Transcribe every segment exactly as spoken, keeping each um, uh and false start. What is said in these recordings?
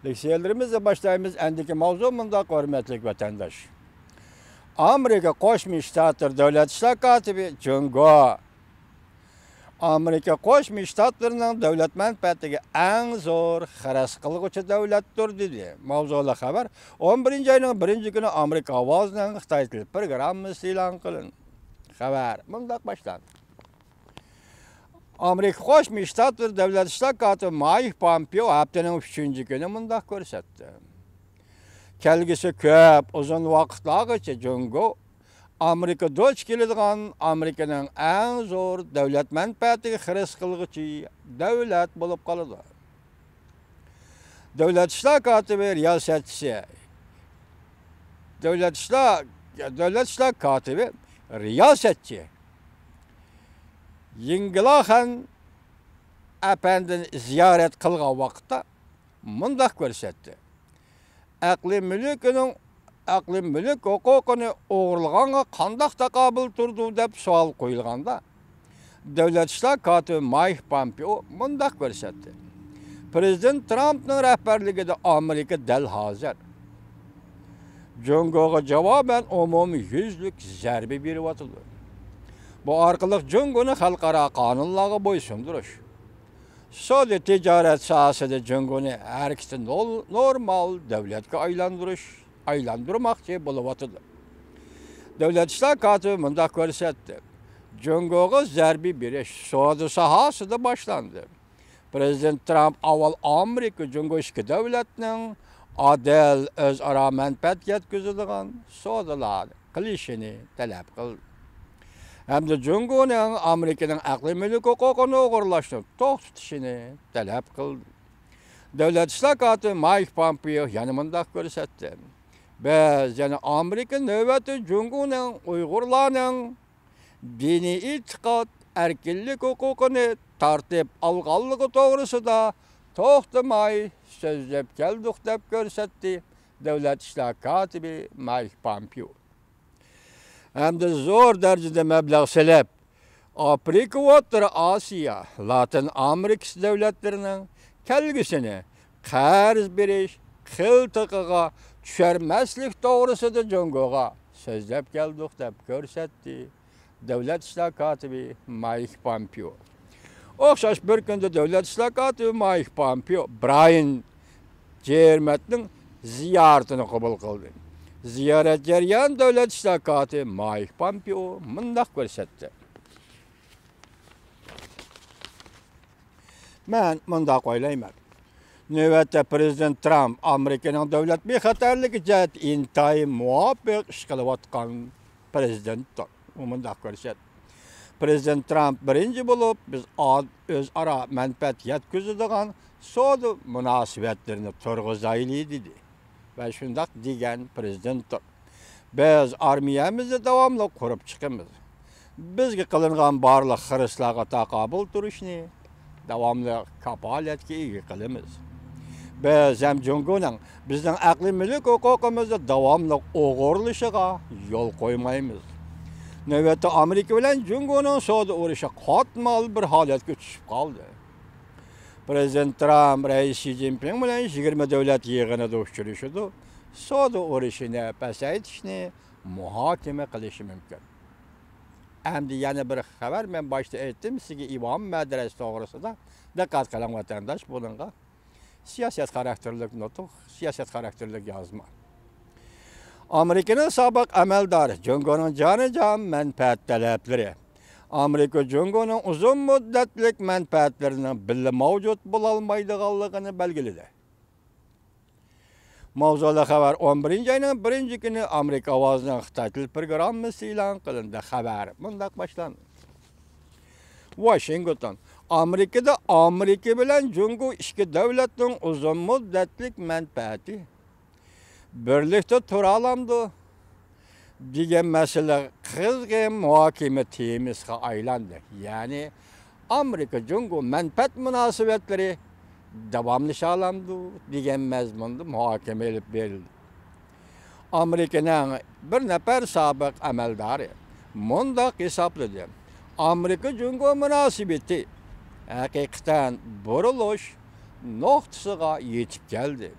ئىككىنچى يەرلىرىمىزدە باشلايمىز. ئەندىكى ماۋزۇ مۇنداق، ھۆرمەتلىك ۋەتەنداش. ئامېرىكا قوشما شتاتلىرى دۆلەت ئىشلار كاتىپى جۇڭگو ئامېرىكا قوشما شتاتلىرىنىڭ دۆلەت مەنپەئەتىگە ئەڭ زور خىرىس قىلغۇچى دۆلەتتۇر، دېدى. ماۋزۇلۇق خەۋەر. ئون بىرىنچى ئاينىڭ بىرىنچى كۈنى ئامېرىكا ئاۋازىنىڭ خىتاي تىلى پروگراممىسى ئېلان قىلىندى. خەۋەر مۇنداق باشلاندى. ئامېرىكا قوشما شتاتلىرى دۆلەت ئىشلار كاتىپى مايك پومپېئو ھەپتىنىڭ ئۈچىنچى كۈنى مۇنداق كۆرسەتتى. كەلگۈسى كۆپ ئۇزۇن ۋاقىتلارغىچە جۇڭگو ئامېرىكا دۇچ كېلىدىغان، ئامېرىكىنىڭ ئەڭ زور دۆلەت مەنپەئەتىگە خىرىس قىلغۇچى دۆلەت بولۇپ قالىدۇ. دۆلەت ئىشلار كاتىپى رىياسەتچىسى، دۆلەت ئىشلار، دۆلەت ئىشلار كاتىپى رىياسەتچى يىڭگىلاخەن ئەپەندىنى زىيارەت قىلغان ۋاقىتتا مۇنداق كۆرسەتتى. ئەقلىي مۈلكىنىڭ، ئەقلىي مۈلۈك ھوقۇقىنى ئوغرىلىغانغا قانداق تاقابىل تۇرىدۇ دەپ سوئال قويۇلغاندا، دۆلەت ئىشلار كاتىپى مايك پومپېئو مۇنداق كۆرسەتتى. پىرېزىدېنت ترامپنىڭ رەھبەرلىكىدە ئامېرىكا دەل ھازىر جۇڭگوغا جاۋابەن ئومۇميۈزلۈك زەربە بېرىۋاتىدۇ. بۇ ئارقىلىق جۇڭگونى خەلقئارا قانۇنلارغا بويسۇندۇرۇش، سودا تىجارەت ساھەسىدە جۇڭگونى ھەرىكىتى نول-، نورمال دۆلەتكە ئايلاندۇرۇش، ئايلاندۇرماقچى بولۇۋاتىدۇ. دۆلەت ئىشلار كاتىپى مۇنداق كۆرسەتتى. جۇڭگوغا زەربە بېرىش سودا ساھەسىدە باشلاندى. پىرېزىدېنت ترامپ ئاۋۋال ئامېرىكا جۇڭگو ئىككى دۆلەتنىڭ ئادىل، ئۆزئارا مەنپەئەت يەتكۈزىدىغان سودىلارنى قىلىشىنى تەلەپ قىلدى ھەمدە جۇڭگونىڭ ئامېرىكىنىڭ ئەقلىي مۈلۈك ھوقۇقىنى ئوغرىلاشنى توختىتىشىنى تەلەپ قىلدى. دۆلەت ئىشلار كاتىپى مايك پومپېئو يەنە مۇنداق كۆرسەتتى. بىز يەنە ئامېرىكا نۆۋەتتە جۇڭگونىڭ ئۇيغۇرلارنىڭ دىنىي ئېتىقاد ئەركىنلىك ھوقۇقىنى تارتىپ ئالغانلىقى توغرىسىدا توختىماي سۆزلەپ كەلدۇق، دەپ كۆرسەتتى دۆلەت ئىشلار كاتىپى مايك پامپېئو. ھەمدە زور دەرىجىدە مەبلەغ سېلىپ، ئافرىقا، ئوتتۇرا ئاسىيا، لاتىن ئامېرىكىسى دۆلەتلىرىنىڭ كەلگۈسىنى قەرز بېرىش قىلتىقىغا چۈشۈرمەسلىك توغرىسىدا جۇڭگوغا سۆزلەپ كەلدۇق، دەپ كۆرسەتتى دۆلەت ئىشلار كاتىپى مايك پامپېئو. ئوخشاش بىر كۈندە دۆلەت ئىشلار كاتىپى مايك پامپېئو برايان جېرمېتنىڭ زىيارىتىنى قوبۇل قىلدى. زىيارەت جەريانىدا دۆلەت ئىشلار كاتىپى مايك پامپېئو مۇنداق كۆرسەتتى. مەن مۇنداق ئويلايمەن. نۆۋەتتە پىرېزىدېنت ترامپ ئامېرىكىنىڭ دۆلەت بىخەتەرلىكى جەھەتتە ئىنتايىن مۇۋاپىق ئىش قىلىۋاتقان پىرېزىدېنتتۇر. ئۇ مۇنداق كۆرسەتتى. پىرېزىدېنت ترامپ بىرىنچى بولۇپ، بىز ئا-، ئۆزئارا مەنپەئەت يەتكۈزىدىغان سودا مۇناسىۋەتلىرىنى تۇرغۇزايلى، دېدى. ۋە شۇنداق دېگەن پىرېزىدېنتتۇر. بىز ئارمىيەمىزنى داۋاملىق قۇرۇپ چىقىمىز. بىزگە قىلىنغان بارلىق خىرىسلارغا تاقابىل تۇرۇشنى داۋاملىق كاپالەتكە ئىگە قىلىمىز. بىز ھەم جۇڭگونىڭ بىزنىڭ ئەقلىي مۈلۈك ھوقۇقىمىزنى داۋاملىق ئوغرىلىشىغا يول قويمايمىز. نۆۋەتتە ئامېرىكا بىلەن جۇڭگونىڭ سودا ئۇرۇشى قاتمال بىر ھالەتكە چۈشۈپ قالدى. پىرېزىدېنت ترامپ رەئىس شى جىنپىڭ بىلەن يىگىرمە دۆلەت يىغىنىدا ئۇچرىشىدۇ، سودا ئۇرۇشىنى پەسەيتىشنى مۇھاكىمە قىلىشى مۇمكىن. ئەمدى يەنە بىر خەۋەر، مەن باشتا ئېيتتىم سىزگە ئىۋان مەدرەس توغرىسىدا. دىققەت قىلىڭ ۋەتەنداش، بۇنىڭغا سىياسەت خاراكتېرلىك نۇتۇق، سىياسەت خاراكتېرلىك يازما. ئامېرىكىنىڭ سابىق ئەمەلدارى، جۇڭگونىڭ جانىجان مەنپەئەت تەلەپلىرى ئامېرىكا جۇڭگونىڭ ئۇزۇن مۇددەتلىك مەنپەئەتلىرىنىڭ بىللە مەۋجۇت بولالمايدىغانلىقىنى بەلگىلىدى. ماۋزۇلۇق خەۋەر، ئون بىرىنچى ئاينىڭ بىرىنچى كۈنى ئامېرىكا ئاۋازىنىڭ خىتاي تىل پروگراممىسى ئېلان قىلىندى. خەۋەر مۇنداق باشلاندى. ۋاشىنگتون. ئامېرىكىدا ئامېرىكا بىلەن جۇڭگو ئىككى دۆلەتنىڭ ئۇزۇن مۇددەتلىك مەنپەئەتى بىرلىكتە تۇرالامدۇ دېگەن مەسىلە قىزغىن مۇھاكىمە تېمىسىغا ئايلاندى. يەنى ئامېرىكا جۇڭگو مەنپەئەت مۇناسىۋەتلىرى داۋاملىشالامدۇ دېگەن مەزمۇندا مۇھاكىمە ئېلىپ بېرىلدى. ئامېرىكىنىڭ بىر نەپەر سابىق ئەمەلدارى مۇنداق ھېسابلىدى: ئامېرىكا جۇڭگو مۇناسىۋىتى ھەقىقەتەن بۇرۇلۇش نۇقتىسىغا يېتىپ كەلدى.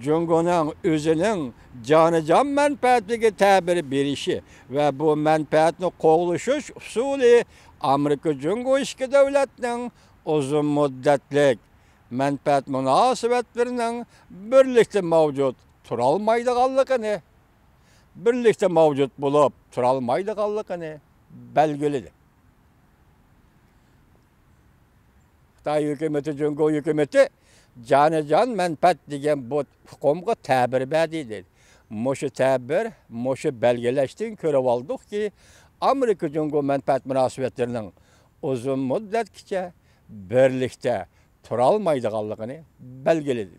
جۇڭگونىڭ ئۆزىنىڭ جانىجان مەنپەئەتىگە تەبىر بېرىشى ۋە بۇ مەنپەئەتنى قوغلىشىش ئۇسۇلى ئامېرىكا جۇڭگو ئىككى دۆلەتنىڭ ئۇزۇن مۇددەتلىك مەنپەئەت مۇناسىۋەتلىرىنىڭ بىرلىكتە مەۋجۇت تۇرالمايدىغانلىقىنى، بىرلىكتە مەۋجۇت بولۇپ تۇرالمايدىغانلىقىنى بەلگىلىدى. خىتاي ھۆكۈمىتى، جۇڭگو ھۆكۈمىتى جانىجان مەنپەئەت دېگەن بۇ ئۇقۇمغا تەبىر بەردى، دېدى. مۇشۇ تەبىر، مۇشۇ بەلگىلەشتىن كۆرۈۋالدۇقكى، ئامېرىكا جۇڭگو مەنپەئەت مۇناسىۋەتلىرىنىڭ ئۇزۇن مۇددەتكىچە بىرلىكتە تۇرالمايدىغانلىقىنى بەلگىلىدى.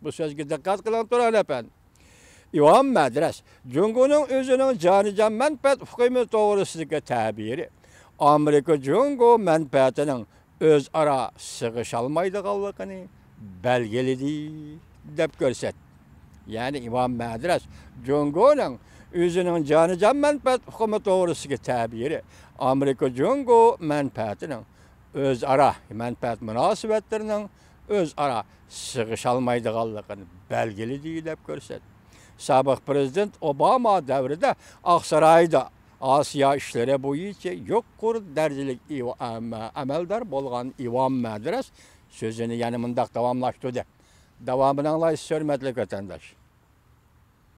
بۇ سۆزگە دىققەت قىلىڭ، تۇرغان ئەپەندى. ئىۋان مەدرەس جۇڭگونىڭ ئۆزىنىڭ جانىجان مەنپەئەت ئۇقۇمى توغرىسىدىكى تەبىرى ئامېرىكا جۇڭگو مەنپەئەتىنىڭ ئۆزئارا سىغىشالمايدىغانلىقىنى بەلگىلىدى، دەپ كۆرسەتتى. يەنى ئىۋان مەدرەس جۇڭگونىڭ ئۆزىنىڭ جانىجان مەنپەئەت ئۇقۇمى توغرىسىدىكى تەبىرى ئامېرىكا جۇڭگو مەنپەئەتىنىڭ ئۆزئارا مەنپەئەت مۇناسىۋەتلىرىنىڭ ئۆزئارا سىغىشالمايدىغانلىقىنى بەلگىلىدى، دەپ كۆرسەتتى. سابىق پىرېزىدېنت ئوباما دەۋرىدە ئاقسارايدا ئاسىيا ئىشلىرى بويىچە يۇقىرى دەرىجىلىك ئىۋا-، ئەم-، ئەمەلدار بولغان ئىۋان مەدرەس سۆزىنى يەنە مۇنداق داۋاملاشتۇردى. داۋامىنى ئاڭلايسىز، ھۆرمەتلىك ۋەتەنداش.